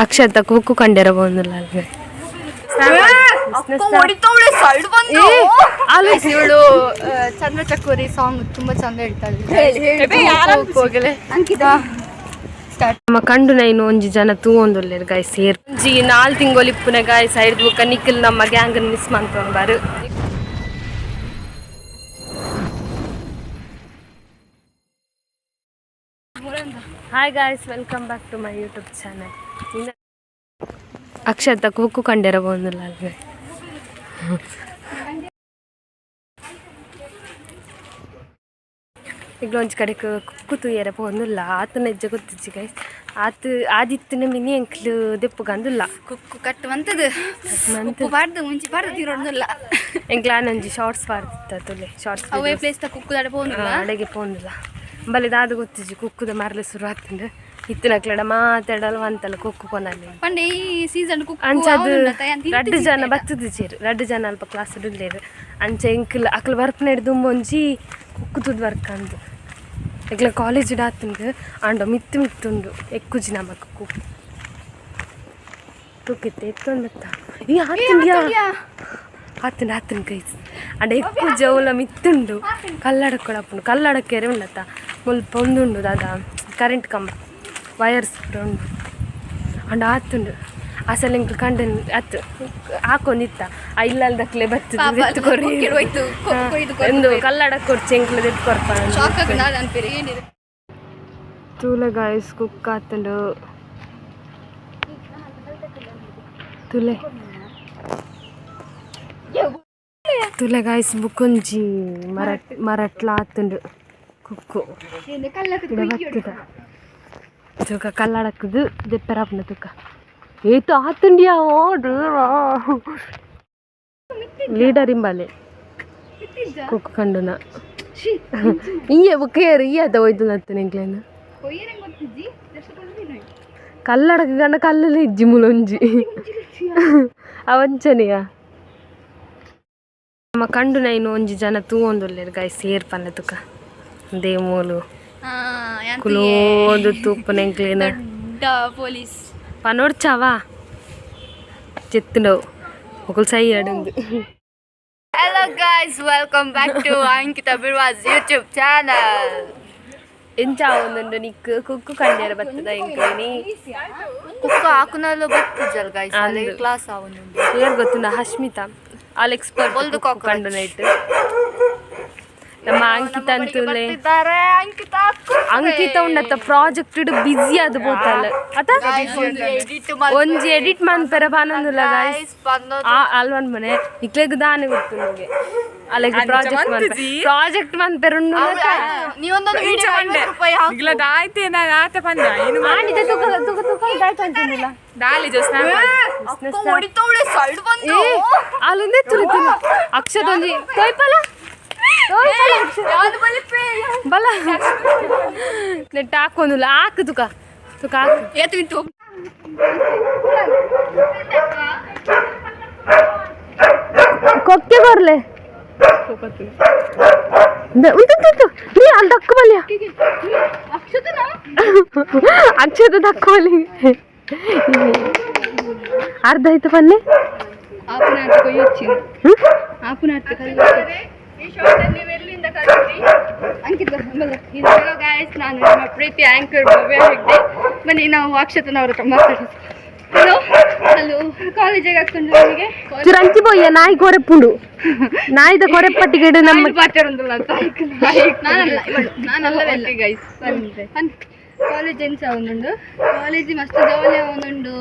ಅಕ್ಷತ ಕುಕ್ಕು ಕಂಡೆರ ಬಂದಿಲ್ಲ ಅಲ್ವೇ. ಇವಳು ಚಂದ್ರ ಚಕೋರಿ ಸಾಂಗ್ ತುಂಬಾ ಚಂದ ಹೇಳ್ತಾಳೆ. ಅಂಕಿತಾ. ನಮ್ಮ ಕಂಡು ನೈನು ಒಂಜಿ ಜನ ತೂವೊಂದುಲ್ಲೆರ್ ಗಾಯ್ಸ್ ಏರ್ ಒಂಜಿ ನಾಲ್ ತಿಂಗೊಲು ಇಪ್ಪುನ ಗಾಯ್ಸ್. ಐರ್ದ್ ಬೊಕ್ಕ ನಿಖಿಲ್ ನಮ್ಮ gang miss ಮಂತೊಂದು bar. Hi guys, welcome back to my YouTube channel. Akshata ಕುಕ್ಕು ಕಂಡೆರ ಬಂದಿಲ್ಲ ಅಲ್ವೇ. ಈಗ ಒಂಜಿ ಕಡೆಕ್ ಕುಕ್ಕು ತೂಯರ ಪೋಂದುಲ್ಲ. ಆತನ ಹೆಜ್ಜೆ ಗೊತ್ತಿಜ್ಜಿ ಗೈಸ್. ಆತ ಆದಿತ್ತಿನ ಮಿನಿ ಎಂಕ್ಲು ದೆಪ್ಪುಗಂದುಲ್ಲ. ಕುಕ್ಕು ಕಟ್ಟುವಂತದ್ದು ಉಪ್ಪು ಬಾರ್ದು ಮುಂಚೆ ಬಾರ್ದು ತಿರೋದಿಲ್ಲ. ಎಂಕ್ಲ ಆನೊಂಜಿ ಶಾರ್ಟ್ಸ್ ಬಾರ್ದಿತ್ತ ತುಲೆ ಶಾರ್ಟ್ಸ್. ಅವೇ ಪ್ಲೇಸ್ ತ ಕುಕ್ಕು ದಾಡ ಪೋನುಲ್ಲ. ಅಡೆಗೆ ಪೋಂದಿಲ್ಲ ಬಲೆ ದಾದ ಗೊತ್ತಿಜ್ಜಿ. ಕುಕ್ಕುದ ಮರಲು ಶುರು ಆತಂಡು ಇತ್ತಿನಕ್ಲಡ ಮಾತಾಡಲು ಅಂತಲ್ಲ ಕುಕ್ಕು ಕೊನಲ್ಲಿ. ಪಂಡೆ ಈ ಸೀಸನ್ ಕುಕ್ಕು ಅಂಚ ಅದು ರಡ್ಡು ಜನ ಬತ್ತದಿಜೆರ್, ರಡ್ಡು ಜನ ಅಲ್ಪ ಕ್ಲಾಸ್ ಉಲ್ಲೇರು. ಅಂಚ ಎಂಕ್ಲ್ ಅಕ್ಲು ಬರ್ಪುನೆಡ್ ದುಂಬೊಂಜಿ ಕುಕ್ಕು ತೂದು ಬರ್ಕಂದು ಎಂಕ್ಲ ಕಾಲೇಜ್ ಆತುಂಡು. ಆಂಡ ಮಿತ್ತು ಮಿತ್ತುಂಡು ಎಕ್ಕುಜಿ ನಮಕ್ ಕುಕ್ಕು. ತೂಕಿತ್ತೆ ಎತ್ತೊಂದು ಬತ್ತ ಈ ಆತುಂಡ್ಯಾ? ಆತುಂಡು ಆತುಂಡು ಗೈಸ್. ಅಂಡ ಎಕ್ಕು ಜೌಲ ಮಿತ್ತುಂಡು ಕಲ್ಲಡಕ್ಕೊಳಪ್ಪುಂಡು. ಕಲ್ಲಡಕ್ಕೆರೆ ಉಂಡತ್ತ ಮುಲ್ಪ ಒಂದುಂಡು ದಾದ ಕರೆಂಟ್ ಕಂಬ ವಯರ್ಸ್ ಪೂರ ಉಂಡು. ಅಂಡ ಆತುಂಡು ಅಸಲ್ ಎಂಕ್ಲು ಕಂಡ ಅತ್ತು ಹಾಕೊಂದಿತ್ತ ಆ ಇಲ್ಲಲ್ದಕ್ಲೆ ಬತ್ತದ ದೆತ್ತು ಕೊರಿ. ಹೋಯ್ತು ಕೊಯ್ದು. ಎಂದು ಕಲ್ಲಡಕ್ ಕೊರ್ಚಿ ಎಂಕ್ಲು ದೆತ್ತು ಕೊರ್ಪ. ಶಾಕ್ ಆಗಿ ನಾನ್ ಅನ್ಪೇರಿ ಏನಿದೆ. ತೂಲ ಗಾಯ್ಸ್, ಕುಕ್ ಆತುಂಡು ತುಲೆ. ತುಲೆ ಗಾಯ್ಸ್, ಬುಕ್ಕೊಂಜಿ ಮರ ಮರಟ್ಲ ಆತುಂಡು ಕುಕ್ಕು. ಇಡ ಬತ್ತದ ತೂಕ ಕಲ್ಲಡಕ್ಕದು ದೆಪ್ಪೆರಾಪುನ ತುಕ್ಕ ಏತು ಆತುಂಡಿಯಾ? ಓ ಲೀಡರ್ ಇಂಬಾಲೆ ಕುಕ್ಕು ಕಂಡುನ ಇಯ್ಯ ಬುಕ್ಕೇರು ಇಯ್ಯದ ಒಯ್ದು ನತ್ತು ಎಂಕ್ಲೇನು. ಕಲ್ಲಡಕ ಗಂಡ ಕಲ್ಲಲ್ಲಿ ಇಜ್ಜಿ ಮುಲೊಂಜಿ ಅವಂಚನೆಯ. ನಮ್ಮ ಕಂಡು ನೈನು ಒಂಜಿ ಜನ ತೂವೊಂದುಲ್ಲೆರ್ ಗಾಯ್ಸ್ ಏರ್ ಪನ್ಲೆ ತುಕ they ಮೂಲು ಕುಲೋದು ತೂಪುನ ಎಂಕ್ಲೇನ. ದೊಡ್ಡ ಪೊಲೀಸ್. ಪನೊಡ್ಚಾವಾ ಚೆತ್ತುಂಡವು ಒಕುಲು ಸೈ ಅಡುಂದು. Hello guys, welcome back to Ankita Birwas YouTube channel. ಎಂಚ ಒಂದುಂಡು ನಿಕ್ಕ್ ಕುಕ್ಕು ಕಂಡ್ಯರ ಬತ್ತದ ಎಂಕ್ಲೇನಿ? ಕುಕ್ಕ ಹಾಕುನಲ್ಲ ಬತ್ತಿಜಲ್ ಗೈಸ್, ಅಲ್ಲಿ ಕ್ಲಾಸ್ ಆವೊಂದುಂಡು. ಏರ್ ಗೊತ್ತುಂಡ ಹಶ್ಮಿತಾ ಆಲ್ ಎಕ್ಸ್ಪರ್ಟ್ ಒಲ್ದು ಕುಕ್ಕು ಕಂಡು ನೈಟ್. ನಮ್ಮ ಅಂಕಿತ ಅಂತೂಲೆ. ಬರ್ತಿದ್ದಾರೆ ಅಂಕಿತಾ. ಅಂಕಿತ ಉಂಡತ್ತ ಪ್ರಾಜೆಕ್ಟ್ ಬಿಸಿ ಅದು ಬೋತಲ್ ಅತ. ಒಂಜಿ ಎಡಿಟ್ ಮನ್ಪೆರ ಪನೊಂದುಲ್ಲ ಗಾಯ್ಸ್. ಆ ಅಲ್ವನ್ ಮನೆ ನಿಕ್ಲೆಗ್ ದಾನೆ ಗೊತ್ತುಂಡುಗೆ ಅಲೆಗ್ ಪ್ರಾಜೆಕ್ಟ್ ಮನ್ಪೆ ಪ್ರಾಜೆಕ್ಟ್ ಮನ್ಪೆರ ಉಂಡು. ನೀವೊಂದೊಂದು ವಿಡಿಯೋ 50 ರೂಪಾಯಿ ಹಾಕು. ದಾಯ್ತೆ ನಾನು ಆತ ಪಂದ ಇನ್ನು. ಆನಿದ ತುಕ ತುಕ ತುಕ ದಾಯ್ತು ಅಂತಿಲ್ಲ. ದಾಲಿ ಜೋಸ್. ಅಕ್ಕ ಹೊಡಿತವಳೆ ಸೈಡ್ ಬಂದು. ಅಲ್ಲೊಂದೇ ತುಳಿತೀನಿ ಅಕ್ಷತ ಒಂಜಿ ತೋಯ್ಪಲ ತೋಯ್ಪಲ. ಯಾವ್ದು ಬಲಿಪೆ? ಬಲ ನೆಟ್ ಹಾಕೊಂದಿಲ್ಲ. ಹಾಕು ತುಕ ತುಕ ಹಾಕು. ಏತು ನಿಂತು. ಕೊಕ್ಕೆ ಬರ್ಲೆ ಉಂಟು ಉಂಟು ನೀ ಅಲ್ಲಿ ದಕ್ಕು ಬಲ್ಯ. ಅಕ್ಷತ ದಕ್ಕು ಬಲಿ. ಅರ್ಧ ಆಯ್ತು ಪಲ್ಲೆ. ಆಪುನಾಟ ಕೊಯ್ಯೊಚ್ಚಿನ ಆಪುನಾಟ. ಅಂಕಿತ. ಹಲೋ ಗಾಯ್ಸ್, ನಾನು ನಿಮ್ಮ ಪ್ರೀತಿ ಆ್ಯಂಕರ್ ಭವ್ಯ ಹೆಗ್ಡೆ. ಬನ್ನಿ, ನಾವು ಅಕ್ಷತನವರ ಹತ್ರ ಮಾತಾಡೋದು. ಹಲೋ ಹಲೋ, ಕಾಲೇಜಿಗೆ ಹಾಕೊಂಡು ನಿಮಗೆ? ಚುರಂಚಿ ಬೋಯ್ಯ ನಾಯಿ ಕೊರೆಪುಂಡು. ನಾಯಿದ ಕೊರೆಪಟ್ಟಿಗೆಡು ನಮ್ಮ ಮಾತಾಡೋದಿಲ್ಲ ಅಂತ. ನಾನಲ್ಲ ಇವಳು, ನಾನಲ್ಲವೇ ಗೈಸ್. ಕಾಲೇಜ್ ಎಂಚ ಒಂದುಂಡು? ಕಾಲೇಜ್ ಮಸ್ತ್ ಜಾಲಿ ಒಂದುಂಡು.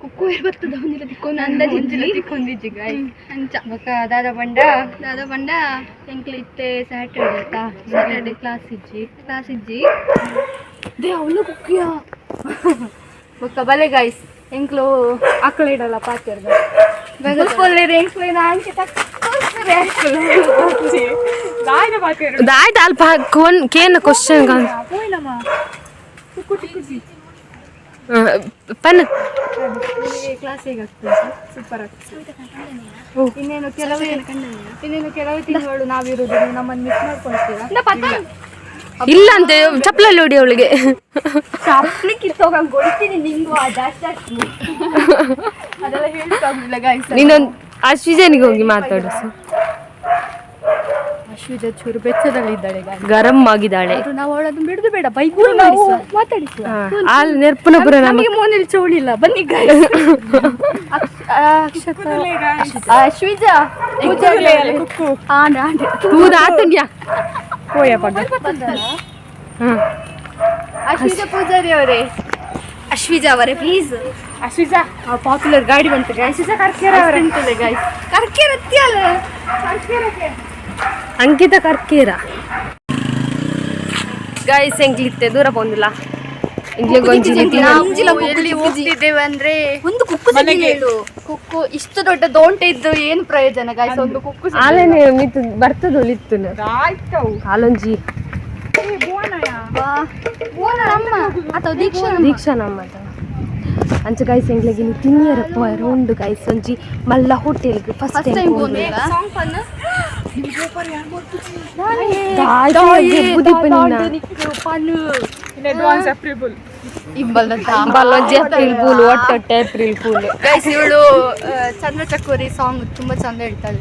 ಕುಕ್ಕು ಬರ್ತದ ಒಂದಿಲ್ಲ ತಿಕ್ಕೊಂದು ಅಂದಾಜು ತಿಕ್ಕೊಂದಿಜ್ಜಿ ಗಾಯ್ಸ್. ಅಂಚ ಬೊಕ ದಾದ ಪಂಡ ದಾದ ಪಂಡ ಎಂಕ್ಲು ಇತ್ತೆ ಸ್ಯಾಟರ್ಡೆ ಆಯ್ತಾ? ಸ್ಯಾಟರ್ಡೆ ಕ್ಲಾಸ್ ಇಜ್ಜಿ, ಕ್ಲಾಸ್ ಇಜ್ಜಿ. They ಅವಳು ಕುಕ್ಕಿಯ. ಬೊಕ ಬಲೆ ಗಾಯ್ಸ್, ಎಂಕ್ಲು ಆಕಳ ಇಡಲ್ಲ ಪಾತೆರ್ದ. ಎಂಕ್ಲು ಅಂಕಿತ. ದಾಯ್ತು ಅಲ್ಪ ಕೋನ್ ಕೇನ ಕ್ವಶನ್ ಪನ್. ಕ್ಲಾಸ್ ಹೇಗಾಗ್ತದೆ? ಸೂಪರ್ ಆಗ್ತದೆ. ಇನ್ನೇನು ಕೆಲವೇ ತಿಂಗಳು ನಾವಿರುವುದು. ನೀವು ನಮ್ಮನ್ನು ಮಿಸ್ ಮಾಡ್ಕೊಳ್ತೀರಾ? ಇಲ್ಲ ಅಂತ ಚಪ್ಪಲಲ್ಲಿ ಹೊಡಿ ಅವಳಿಗೆ. ಚಪ್ಲಿ ಕಿತ್ತೋಗಂಗ್ ಕೊಡ್ತೀನಿ ನಿಂಗು, ಆ ಜಾಸ್ತಿ ಆಗ್ತೀನಿ. ಅದೆಲ್ಲ ಹೇಳ್ಕಾಗುದಿಲ್ಲ ಗಾಯ್ಸ್. ನೀನೊಂದು ಅಶ್ವಿಜನಿಗೆ ಹೋಗಿ ಮಾತಾಡು. ಅಶ್ವಿಜ ಚೂರು ಬೆಚ್ಚದಲ್ಲಿ ಇದ್ದಾಳೆ guys. ಗರಂ ಆಗಿದ್ದಾಳೆ. ಆದ್ರೂ ನಾವು ಅವಳನ್ನು ಬಿಡುದು ಬೇಡ, ಬೈದ್ರು ನಾವು ಮಾತಾಡಿಸುವ. ಅಲ್ಲಿ ನೆರ್ಪುನ ಪುರ ನಮ್ಮ ನಮಗೆ ಮೋನಲ್ಲಿ ಚೋಳಿಲ್ಲ, ಬನ್ನಿ guys. Akshata, Ashwija Poojary. ಆಂಡ್ ಆಂಡ್. ತೂದ ಆತಂಡ್ಯಾ. ಅಶ್ವಿಜ ಪೂಜಾರಿ ಅವರೇ, ಅಶ್ವಿಜ ಅವರೇ, ಪ್ಲೀಸ್. ಅಶ್ವಿಜ. ಪಾಪ್ಯುಲರ್ ಗಾಡಿ ಬಂತು ಗೈಸ್. ಗೈಸ್, ಕರ್ಕೇರ ಅಲ್ಲ. ಅಂಕಿತ ಕರ್ಕೇರ ಗಾಯ್ಸ್, ಎಂಕ್ಲಿತ್ತೆ ದೂರ ಪೋಂದಿಲ್ಲ ಇಂಗ್ಲಿಗೊಂಜಿ. ಎಲ್ಲಿ ಹೋಗ್ತಿದ್ದೇವೆ ಅಂದ್ರೆ ಒಂದು ಕುಕ್ಕು ಹೇಳು. ಕುಕ್ಕು ಇಷ್ಟು ದೊಡ್ಡ ದೋಂಟೆ ಇದ್ದು ಏನು ಪ್ರಯೋಜನ ಗಾಯ್ಸ್, ಒಂದು ಕುಕ್ಕು. ಆಲೆನೆ ಮಿತ್ತು ಬರ್ತದ ಒಲಿತ್ತು ಕಾಲೊಂಜಿ. ನಮ್ಮ ಅಥವಾ ದೀಕ್ಷಾ. ದೀಕ್ಷಾ ನಮ್ಮ ಅಂಚ ಗಾಯ್ಸ್, ಎಂಕ್ಲೆಗೆ ಇನಿ ತಿನ್ನಿಯರ ಪೋಯರ ಉಂಡು ಗಾಯ್ಸ್, ಒಂಜಿ ಮಲ್ಲ ಹೋಟೆಲ್ಗೆ ಫಸ್ಟ್ ಟೈಮ್. Advance April. ಬಲ್ಲೊಂಜಿ ಏಪ್ರಿಲ್ ಫೂಲ್, ಒಟ್ಟೊಟ್ಟೆ ಏಪ್ರಿಲ್ ಫೂಲ್. ಗೈಸ್, ಇವಳು ಚಂದ್ರ ಚಕೋರಿ ಸಾಂಗ್ ತುಂಬಾ ಚಂದ ಹೇಳ್ತಾಳೆ.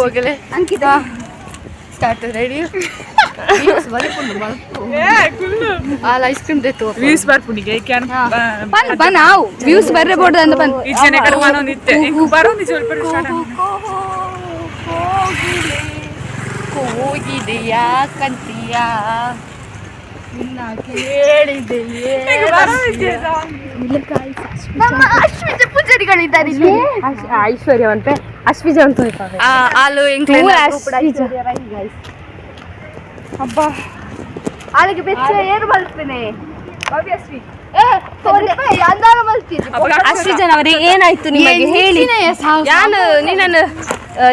ಹೋಗಲೆ ಅಂಕಿತಾ, ಸ್ಟಾರ್ಟ್, ರೆಡಿ. ಅಲ್ಲ, ಐಸ್ ಕ್ರೀಮ್ ದೇತು. ವ್ಯೂಸ್ ಬರ್ಪುಣಿಗೆ. ಬನ್ ಬನ್, ಆವು ವ್ಯೂಸ್ ಬರ್ರೆ ಬೋರ್ಡ್ ಅಂತ ಬನ್. ಈ ಜನ ಕಡೆ ಮನೊಂದಿತ್ತೆ ಬರೋಂದಿ ಸ್ವಲ್ಪ. ಕೋಗಿಲೆ ಯಾಕಂತೀಯ, ನಿನ್ನ ಕೇಳಿದೆ. ನಮ್ಮ ಅಶ್ವಿಜ ಪೂಜಾರಿಗಳಿದ್ದಾರೆ ಇಲ್ಲಿ. ಐಶ್ವರ್ಯ ಅಂತ ಅಶ್ವಿಜ ಅಂತ ಹೋಯ್ಪಾವೆ. ಹಾಲು. ಅಶ್ವಿಜ. ಆಳಿಗೆ ಬೆಚ್ಚ ಏರು ಮಲ್ಪನೆ ಏ ತೋರಿಪ ಅಂದಾರ ಮಲ್ತೀನಿ. ಅಶ್ವಿಜನ್ ಅವರೇ, ಏನಾಯ್ತು ನಿಮಗೆ ಹೇಳಿ. ಯಾನು ನಿನ್ನನ್ನು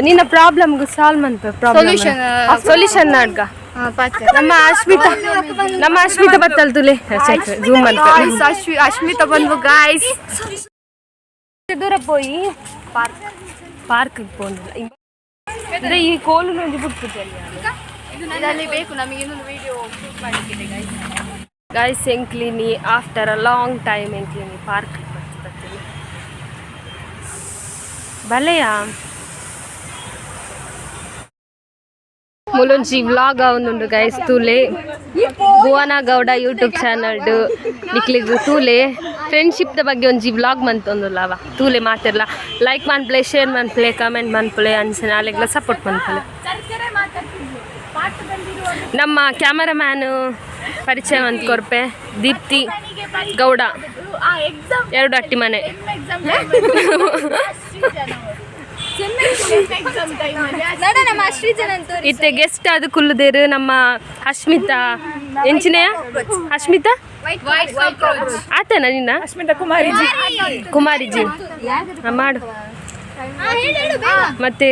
ನಿನ್ನ ಪ್ರಾಬ್ಲಮ್ ಸಾಲ್ವ್ ಮಂತ ಪ್ರಾಬ್ಲಮ್ ಸೊಲ್ಯೂಷನ್ ನಾಡ್ಗ. ನಮ್ಮ ಅಶ್ಮಿತಾ, ನಮ್ಮ ಅಶ್ಮಿತಾ ಬತ್ತಲ್ ತುಲೆ ಜೂಮ್ ಅಂತ. ಅಶ್ಮಿತಾ ಬಂದ್ವು ಗಾಯ್ಸ್. ದೂರ ಪೋಯಿ ಪಾರ್ಕ್, ಪಾರ್ಕ್ ಪೋಂದಿಲ್ಲ ಅಂದ್ರೆ ಈ ಕೋಲು ಒಂಜಿ ಬಿಟ್ಬಿಟ್ಟೆ. ಇದರಲ್ಲಿ ಬೇಕು ನಮಗೆ ಇನ್ನೊಂದು ವಿಡಿಯೋ ಶೂಟ್ ಮಾಡಲಿಕ್ಕಿದೆ ಗಾಯ್ಸ್. ಗಾಯ್ಸ್, ಎಂಕ್ಲಿನಿ ಆಫ್ಟರ್ ಅ ಲಾಂಗ್ ಟೈಮ್ ಎಂಕ್ಲಿನಿ ಪಾರ್ಕ್ ಬರ್ತೀನಿ ಬಲೆಯಾ. ಮುಲೊಂಜಿ ವ್ಲಾಗ್ ಆವೊಂದುಂಡು ಗೈಸ್, ತೂಲೆ. ಭುವನ ಗೌಡ ಯೂಟ್ಯೂಬ್ ಚಾನಲ್ ನಿಕ್ಲಿಗ್ ತೂಲೆ. ಫ್ರೆಂಡ್ಶಿಪ್ the ಬಗ್ಗೆ ಒಂಜಿ ವ್ಲಾಗ್ ಮಂತೊಂದುಲ್ಲವ, ತೂಲೆ. ಮಾತೆರ್ಲ ಲೈಕ್ ಮನ್ಪುಲೆ, ಶೇರ್ ಮನ್ಪುಲೆ, ಕಮೆಂಟ್ ಮನ್ಪುಲೆ, ಅಂಚನೆ ಅಲೆಗ್ಲ ಸಪೋರ್ಟ್ ಮನ್ಪುಲೆ. ನಮ್ಮ ಕ್ಯಾಮರಾಮ್ಯಾನ್ ಪರಿಚಯ ಅಂತ ಕೊರ್ಪೆ, ದೀಪ್ತಿ ಗೌಡ, ಎರಡು ಅಟ್ಟಿ ಮನೆ. ನಮ್ಮ ಅಶ್ವಿಜನ್ ಅಂತ. ಇತ್ತೆ ಗೆಸ್ಟ್ ಅದು ಕುಲ್ಲುದೇರು ನಮ್ಮ ಅಶ್ಮಿತಾ ಎಂಚಿನೆಯ ಅಶ್ಮಿತಾ ಆತನ ನಿನ್ನ. ಅಶ್ಮಿತಾ ಕುಮಾರಿ. ಕುಮಾರಿಜಿ. ಹಾ, ಮಾಡು. ಮತ್ತೆ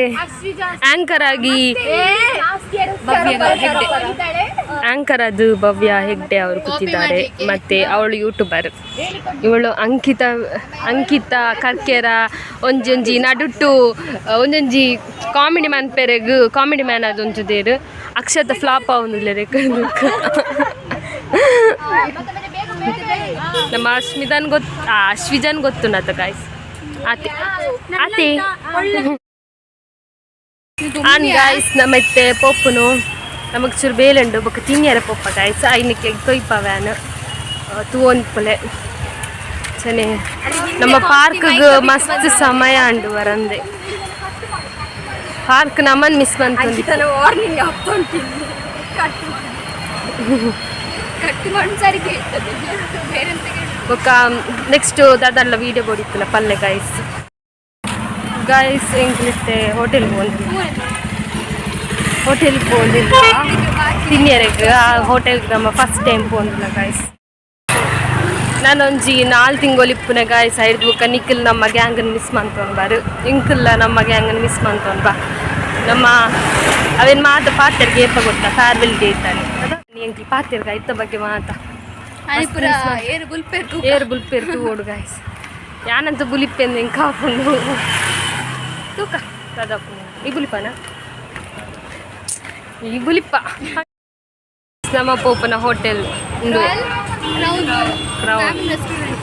ಆಂಕರ್ ಆಗಿ ಆಂಕರ್ ಅದು ಭವ್ಯ ಹೆಗ್ಡೆ ಅವರು ಕೂತಿದ್ದಾರೆ. ಮತ್ತೆ ಅವಳು ಯೂಟ್ಯೂಬರ್. ಇವಳು ಅಂಕಿತಾ, ಅಂಕಿತಾ ಕರ್ಕೆರ. ಒಂಜೊಂಜಿ ನಡುಟ್ಟು ಒಂಜೊಂಜಿ ಕಾಮಿಡಿ ಮ್ಯಾನ್ ಪೆರೆಗ್ ಕಾಮಿಡಿ ಮ್ಯಾನ್ ಅದು ಒಂಜುದೇರು. ಅಕ್ಷತ ಫ್ಲಾಪ್ ಆವೊಂದುಲ್ಲೆರ್. ನಮ್ಮ ಅಶ್ಮಿತಾನ್ ಗೊತ್ತು, ಅಶ್ವಿಜನ್ ಗೊತ್ತುಂಡತ ಗಾಯ್ಸ್. ಆತೆ ಆತೆ ಆನ್ ಗಾಯ್ಸ್, ನಮ್ಮ ಇತ್ತೆ ಪೊಪ್ಪುನು ನಮಗೆ ಚೂರು ಬೇಲುಂಡು ಬೊಕ್ಕ ತಿನ್ಯರ ಪೊಪ್ಪ ಗಾಯ್ಸ್. ಐನಕ್ಕೆ ತೊಯ್ಪ ವ್ಯಾನ್ ತೂವೊಂದ್ಪುಲೆ ಚನೆ. ನಮ್ಮ ಪಾರ್ಕ್ಗ್ ಮಸ್ತ್ ಸಮಯ ಅಂಡು ವರಂದೆ. ಪಾರ್ಕ್ ನಮ್ಮನ್ ಮಿಸ್ ಮಂತೊಂದಿತ್ತು. ವಾರ್ನಿಂಗ್ ಆಗ್ತಾ ಉಂಟು, ಕಟ್ ಕಟ್ ಮಾಡಿ ಸರಿ ಕೇಳ್ತದೆ, ಬೇರೆ ಎಂತ ಕೇಳ್ತದೆ. ಬೊಕ್ಕ ನೆಕ್ಸ್ಟ್ ದಾದಲ್ಲ ವೀಡಿಯೋ ಬೋಡಿತ್ತಲ್ಲ ಪಲ್ಲೆ ಗಾಯ್ಸ್. ಗಾಯ್ಸ್, ಎಂಕ್ಲಿತ್ತೆ ಹೋಟೆಲ್ ಪೋಂದಿಲ್ಲ, ಹೋಟೆಲ್ ಪೋಂದಿಲ್ಲ ತಿನ್ಯರೆಗ್. ಆ ಹೋಟೆಲ್ ನಮ್ಮ ಫಸ್ಟ್ ಟೈಮ್ ಪೋಂದಿಲ್ಲ ಗಾಯ್ಸ್. ನಾನೊಂಜಿ ನಾಲ್ ತಿಂಗೊಲು ಇಪ್ಪುನ ಗಾಯ್ಸ್. ಐರ್ದ್ ಬೊಕ್ಕ ನಿಖಿಲ್ ನಮ್ಮ ಗ್ಯಾಂಗನ್ ಮಿಸ್ ಮಂತೊಂದು ಬಾರು, ಇಂಕುಲ್ಲ ನಮ್ಮ ಗ್ಯಾಂಗನ್ ಮಿಸ್ ಮಂತೊಂದು ಬಾ. ನಮ್ಮ ಅವೇನು ಮಾತ ಪಾತೆರ್ಗೆ ಏಪ ಗೊತ್ತಾ, ಫೇರ್ವೆಲ್ ಡೇ ಇದ್ದಾನೆ ಎಂಕ್ಲು ಪಾತೆರ್ಗ ಐತ ಬಗ್ಗೆ ಮಾತ. ಅನಿಪುರ ಏರು ಗುಲ್ಪೇರು. ಏರು ಬುಲ್ಪೇರು ತೂವೋಡು ಗಾಯ್ಸ್. ಯಾನಂತ ಬುಲಿಪ್ಪೆಂದು ಎಂಕ್ ಆಪುಂಡು ತೂಕ ದಾದಾಪುಂಡು. ಈ ಬುಲಿಪನ ಈ ಬುಲಿಪ್ಪ. ನಮ್ಮ ಪೋಪನ ಹೋಟೆಲ್ ಉಂದು. Crown. Crown. Restaurant.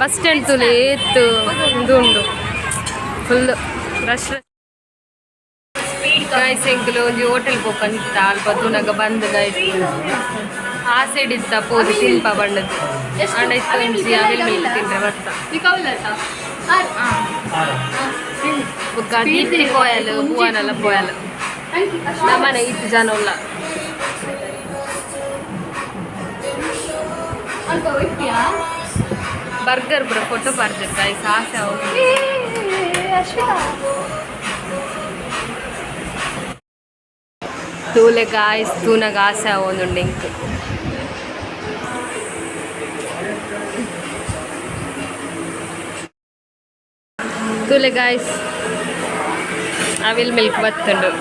Bus stand ತುಲೆ ಏತ್ ಉಂದು ಉಂಡು. Full rush guys. ಎಂಕುಲು ಒಂಜಿ ಹೋಟೆಲ್ ಪೋಪನಿತ್ತ, ಅಲ್ಪ ತೂನಗ ಬಂದ್ ಗೈಸ್. ಆ ಸೈಡ್ ಇತ್ತ ಪೋದು ತಿನ್ಪ ಬಣ್ಣದ. ಆಂಡ ಇತ್ತ ಒಂಜಿ ಅವಿಲ್ ಮಿಲ್ಕ್ ತಿಂದ್ರೆ ಬರ್ತ. ಬೊಕ್ಕ ದೀಪ್ತಿ ಪೋಯಲ್, ಭುವನೆಲ್ಲ ಪೋಯಲ್. ನಮ್ಮನೆ ಇತ್ತು ಜನ ಉಲ್ಲ. ಅಲ್ಪ ಇಟ್ಟಿಯಾ? ಬರ್ಗರ್ ಪೂರ ಫೋಟೋ ಪಾಡ್ದೆರ್ ಗೈಸ್, ಆಸೆ ಅವು. ಅಶ್ವಿತಾ. ತೂಲೆ ಗಾಯ್ಸ್, ತೂನಗ ಆಸೆ ಆವೊಂದುಂಡು ಎಂಕ್. ತೂಲೆ ಗಾಯ್ಸ್, ಅವಿಲ್ ಮಿಲ್ಕ್ ಬತ್ತುಂಡು.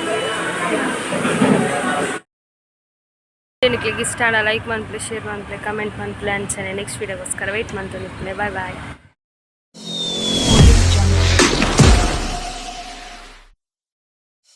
ನಿಕ್ಲೆಗ್ ಇಷ್ಟ ಆಂಡ ಲೈಕ್ ಮನ್ಪುಲೆ, ಶೇರ್ ಮನ್ಪುಲೆ, ಕಮೆಂಟ್ ಮನ್ಪುಲೆ. ಅಂಚನೆ ನೆಕ್ಸ್ಟ್ ವೀಡಿಯೋಗೋಸ್ಕರ ವೆಯ್ಟ್ ಮಂತೊಂದಿಪ್ಪುಲೆ. Bye boy.